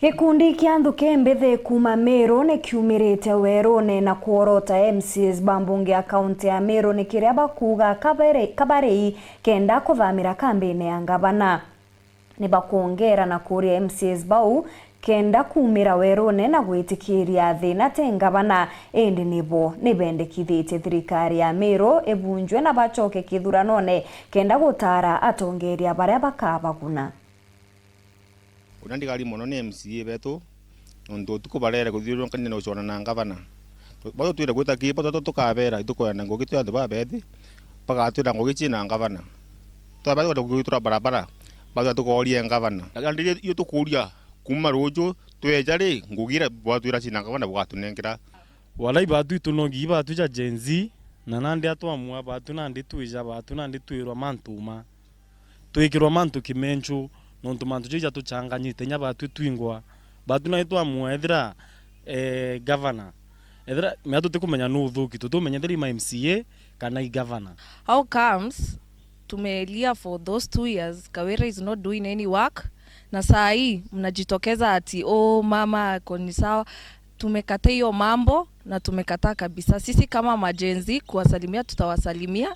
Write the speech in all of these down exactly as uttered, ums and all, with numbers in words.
Gikundi kia nthuki mbithi kuuma Meru ni kiumirite werune na kworota M C As ba mbunge ya kaunti ya Meru ni kiria bakuuga kabere-, kabarei kenda kuthamira kambine ya ngavana. Ni bakwongera na kuuria M C As bau kenda kuumira werune na gwitikiria thina ti ngavana, indi nibo ni bendekithitie thirikari ya Meru ibunjwe na bacoke kithuranone kenda gutaara atongeria baria bakabaguna. Uria ndigari mono ni M C A betu, nontu utuku barere kuthiururukanire na gucwana na ngavana. Bau twire gwita ki, bau twatu tukabeera, itukwenda ngugi twi antu babethi, bagatwira ngugi cina ngavana. Twabea kwenda kugitira barabara, batwira tukoorie ngavana. Na nandi iyo tukuuria, kuuma ruuju tweja ri, ngugi iria bwatwira cina ngavana bugatunenkera. Walai, baatu itunogi, baatu ja Gen Z, na nandi atwamua, baatu nandi twija, baatu nandi twirwa mantu ma. Twikirwa mantu kimenchu, nontu mantu jau jatuchanganyite, inya baatu twingwa. Baatu nandi twamua ethira, eh, gavana. Ethira, mea tutikumenya nu uthuki, tutumenya ethira i ma M C A kana i gavana. How comes tumelia for those two years, Kawira is not doing any work, na saa hii mnajitokeza ati, "Oh, mama ako ni sawa." Tumekataa hiyo mambo na tumekataa kabisa. Sisi kama ma Gen Z kuwasalimia, tutawasalimia,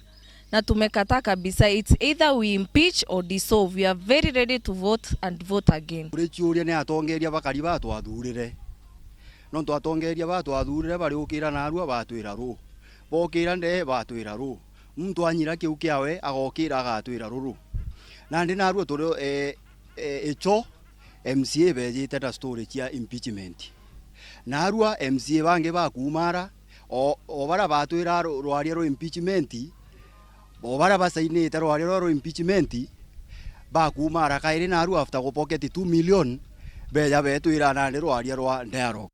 na tumekataa kabisa. It's either we impeach or dissolve. We are very ready to vote and vote again. Kuri ciuria ni atongeria bakari batwathurire. Nontu atongeria batwathurire bariukira narua batwira ru. Bokira ndee batwira ru. Muntu anyira kiu kiawe agokira agatwira ruru. Nandi narua turi, eh, eh, icho M C A bejite na story cia impeachment. Narua M C A bangi bakuumara, o, o baria batwira ru-, rwaria rwa impeachment, o baria basainite rwaria rwa, rwa impeachment, bakuumara kairi narua after gupocket two million, beja betwira nandi rwaria rwa dialogue.